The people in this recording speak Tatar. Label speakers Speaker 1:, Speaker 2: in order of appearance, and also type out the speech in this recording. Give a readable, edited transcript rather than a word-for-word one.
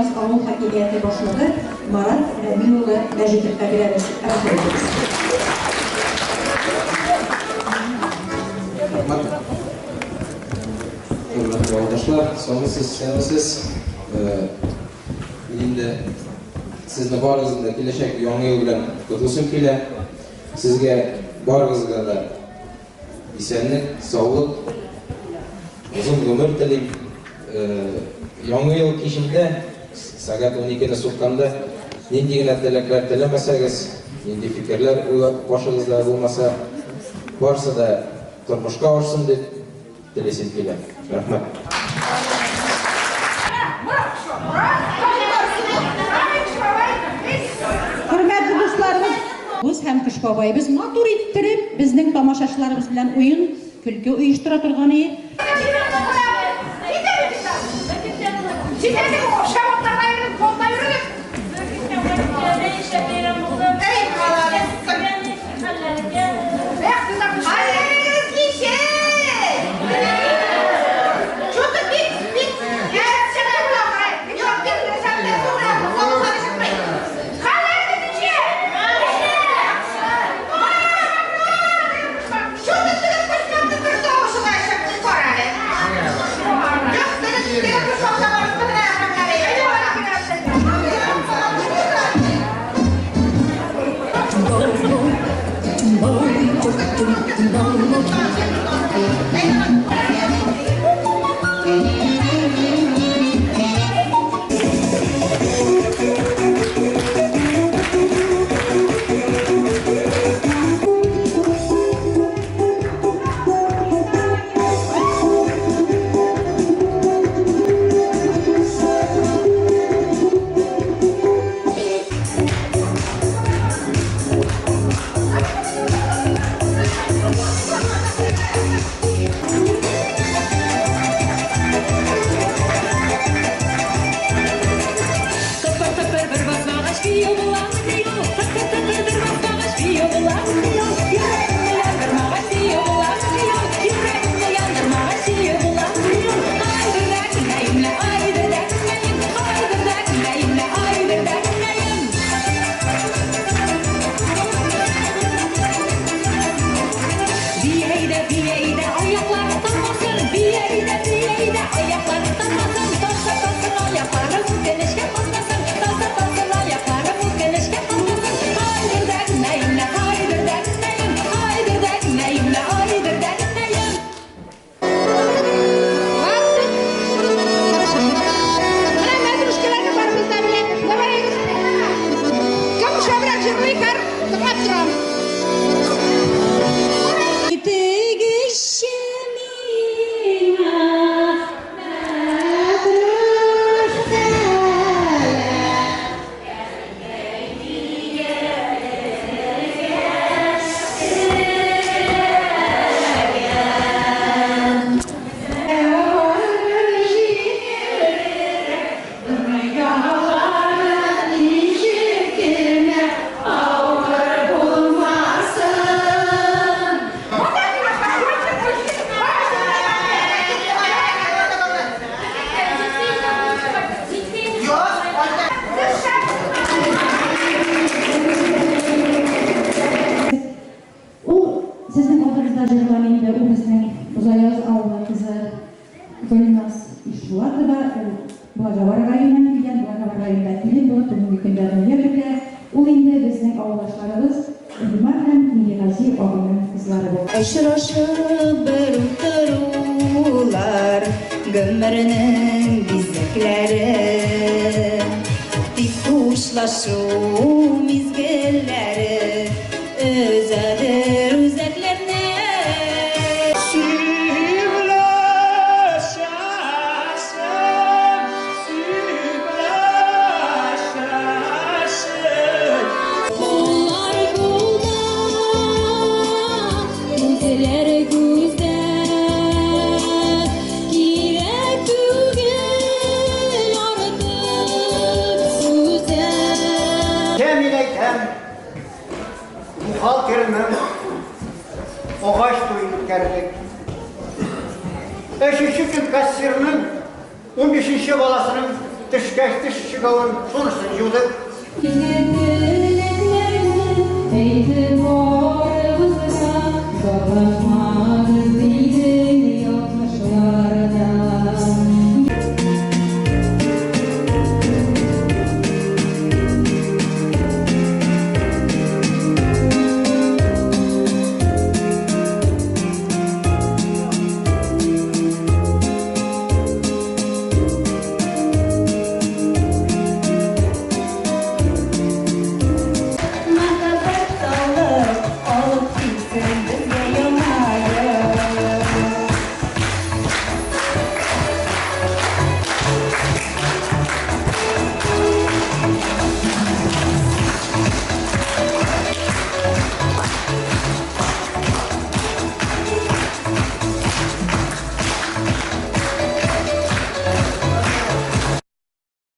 Speaker 1: Бозаяз авыл хакимияте башлыгы Марат Рәмил улы Мәҗитовка бирәбез. Рәхмәт итегез.
Speaker 2: Рәхмәт. Хөрмәтле авылдашлар, саумысыз, исәнмесез. Мин инде сезне барыгызны да киләчәк Яңа ел белән котлыйсым килә. Сезгә барыгызга да исәнлек, саулык, озын гомер телим. Яңа ел кичендә сәгать 12-не сукканда нинди генә теләкләр теләмәсәгез, нинди фикерләр уйлап башыгызда булмаса, барысы да тормышка ашсын дип телисем килә. Рәхмәт.
Speaker 1: Хөрмәтле дусларыбыз, Боз һәм Кыш бабаебыз матур иттереп безнең тамашачыларыбыз белән уен, көлке оештыра торган ие. Ул сезнең алдыгызда җырлаган инде, ул безнең Бозаяз авылы кызы Гөлназ Ишбулатова, ул Благовар районыннан килгән, Благовар районында килен булып бүгенге көндә дөнья көтә. Ул инде безнең авылдашларыбыз Илмар һәм Миңлегази абыйның кызлары булып.
Speaker 3: Очрашып бер утырулар, гомернең бизәкләре. Тик хушлашу мизгелләре өзәдер үзәкләрне. Куллар кулда, күзләр күздә, кирәк түгел артык сүзләр.
Speaker 4: Мин әйтәм, бухгалтерның агач туен үткәрдек. Өченче көн кассирның 15 баласының Төшкәч теш чыгавын, шунысын юдык.